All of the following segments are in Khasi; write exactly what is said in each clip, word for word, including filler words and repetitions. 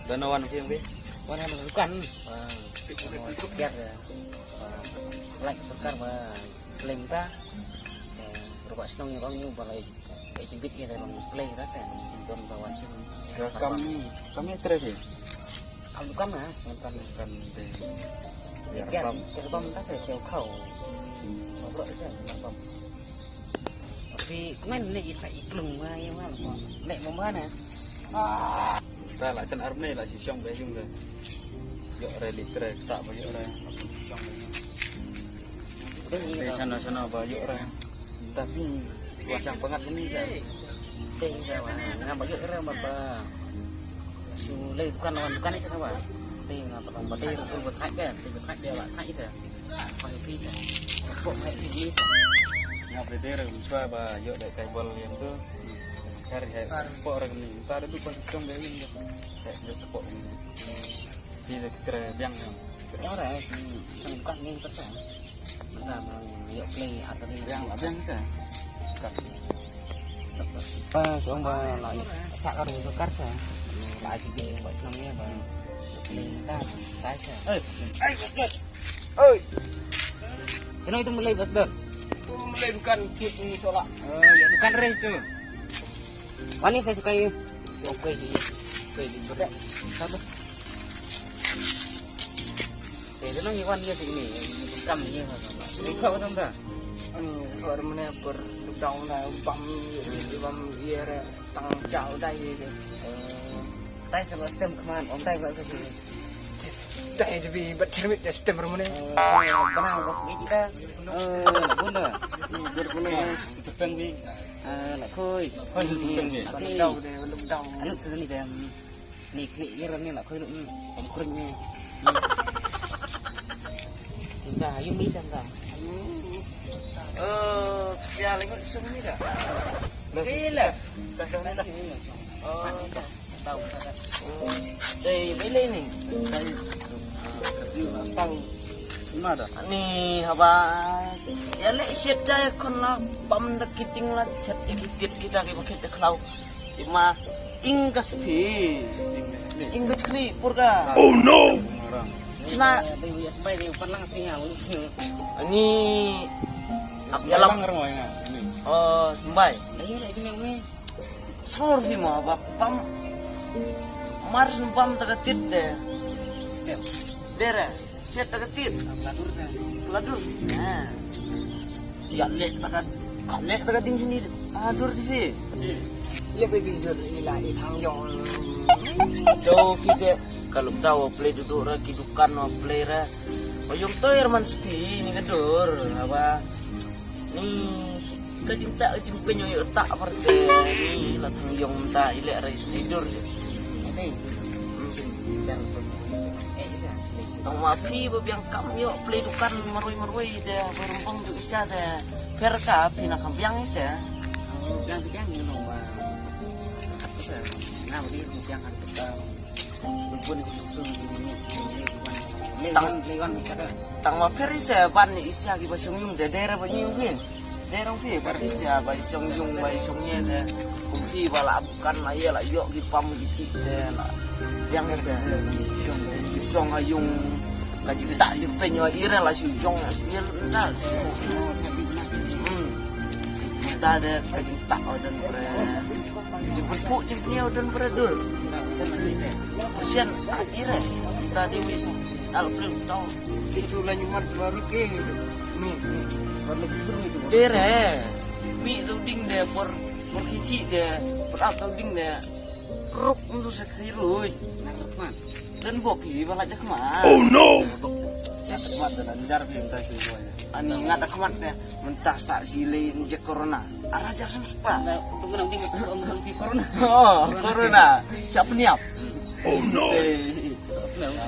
Dano wan phi ong phi? Wan ha dukan. Ba kiar ba lait sorkar ba claim ta. Ruba shnong ïa ong ïa ba lai. Ai jingit ïa ba play ta se. Don ba wan shin. Kam kam ïa tre phi. Kam dukan na, dukan. Kan de. Ïa kam kam ta se kau kau. Ba bro se kam. Tapi kmen ne ita iklung ma ïa ma. Ne mama na. Ta la chan armei la shisong ba yung de. Yok re litre ta ba yok re. Shisong ba yung. Te shano shano ba yok re. Ta sing wa shang pangat ni sa. Te nga ba nga ba yok re ba ba. Su le dukan wan dukan ni sa ba. Te nga ba ba te ko ba sai ba te ba sai ba la sai sa. Ba pi sa. Ko ba pi ni sa. Nga ba de re ba yok de kai bol yang tu. Kar he ko re ni. Ta de dukan shisong ba yung. He ko ni. Phi da kre biang. Ora, sang bukan ni kata. Mata mang yok play atau ni biang, biang sa. Pa song ba la sa ka ru ka sa. La ji de ba nang ni ba. Play ta, ta sa. Oi. Oi. Sino itu mulai bos ber? Itu mulai bukan kit ini sola. Oh, ya bukan re itu. Wani saya suka ini. Oke, di. Oke, di. Sabar. Eh, dia nang iwan dia sini. Kam dia. Ini kau kan dah. Anu, baru mana per down dah bam bam iya re tang jauh dah iya. Eh, tai sama stem kemana? Om tai berapa sih? Tai jadi buat cermin ya stem rumah ni. Benang bos ni kita. Eh, bunda. Berguna. Tepeng ni. Ah, nak khui. Khui tepeng ni. Tapi dah deh, belum dah. Anu tu ni dah. Ni klik je ni nak khui ni. Om kring ni. Sangka, ayu mi sangka. Oh, sial ingat sum ni dah. Bila? Dah dah dah. Oh, dah. Dei, bila ni? Dei. Tang. Ni haba. Ya le siat jai kon la bam da kiting la chat kitit kita ki bakit da klau. Ima ing ka spi. Ing ka chri purga. Oh no. Sna. Ni ap yalam. Oh, sembai. Sor phi mo ba pam. Mar sun pam ta ka tit de. Dera. Set ta ka tit. Ladur. Ha. Ya lek ta ka, ka lek ta ka ding sini. Adur ti phi. Ye pe ki jur ila i thang yong. Jo phi de ka luk dau play dudu ra ki dukan wa play ra. Wa yong toy man spi ni ka dur. Aba ni ka jingta ka jingpynyo yo ta par te ni la thang yong ta ile rai sni dur. Tang ma phi ba biang kam yo play dukan marwei marwei de ba rumbang ju isa de per ka phi na kam biang isa. Biang biang ni long ba. Na ba di biang kan. Tang, tang ma pher isa ban ni isa ki ba shong yung de dera ba nyi yung. Dera ong phi ba isa ba shong yung ba shong ye de. Ong phi ba la bukan la ye la yok ki pam ki ti de la. Yang isa shong yung ka jing ta jing pen yo ira la shong yung ye na. Hmm. Ta de ka jing ta o den pre. Jingpynphuh jingpynïaw don bra dur. Kasian ah ire. Kita di mi al pleng tau. Itu la nyumat baru ke. Ni. Baru lagi seru itu. Dere. Mi tu ding de por por kiti de. Por ap tu ding de. Ruk tu sekirui. Nang man. Dan bok hi ba la jak ma. Oh no. Jas mat dan jar bi mynta si boy. Ani ngat ak mat ne mynta sa si le injek corona. Ara jar sem spa. Tunggu nanti corona. Oh, corona. Siap niap. Oh no.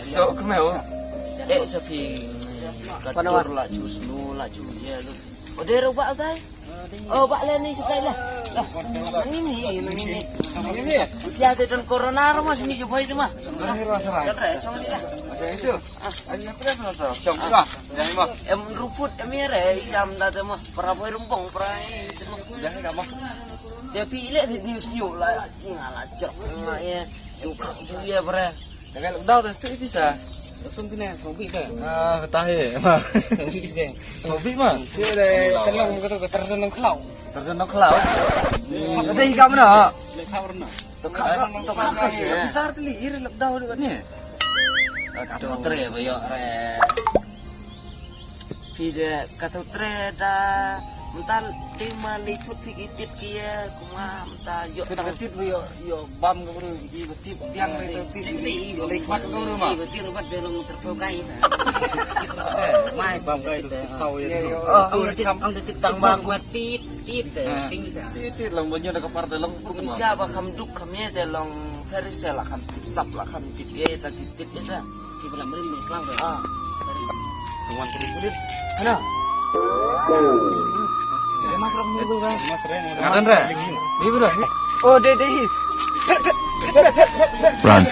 So kemau. Eh, sapi. Katur la ju snu la ju ye lu. Ode ro ba dai. Oh, ba le ni sukai le. Nang ini, nang ini. Sia te don corona ro mas ni juboi tu mah. Don re song ni lah. Ada itu. Ada apa dah tu? Song lah. Dah mah. Em ruput em ya re siam da tu mah. Para boy rumpong para ini tu mah. Dah dah mah. Te phi leh te news nyu la, nga la jrok nga ye. Ju kham ju ye bre. Te ka lockdown te sti pisa. Sum pine, sum pi te. Ah, tahe. Sum pi te. Sum pi ma. Sum de telong ko to terjun nong khlau. Terjun nong khlau. Ada ikan mana? Leh khlau rena. To kham to kham ka shi. Bisa te li ire lockdown ni. Ka to tre ba yo re. Phi de ka to tre da mental ding ma li chut phi ki tit ki ye kuma mental yo. Chut ka tit yo yo bam ka bru ki ba tit biang le to tit. Ni yo le khmat ka bru ma. Ni tit ro bat de long ter to gai sa. Mai bam gai to sau ye. Ang tit ang tit tang ba ku tit tit ting sa. Tit tit long ba nyo da ka par de long kum sia ba kham duk kham ye de long pherisel la kham tit sap la kham tit ye ta tit tit ye ta. Ti ba lam rim ni klang de. Ah. Sungwan ku dip. Hana. Mas rong ni ba. Ngadan re. Ni bro. Oh de de. Run.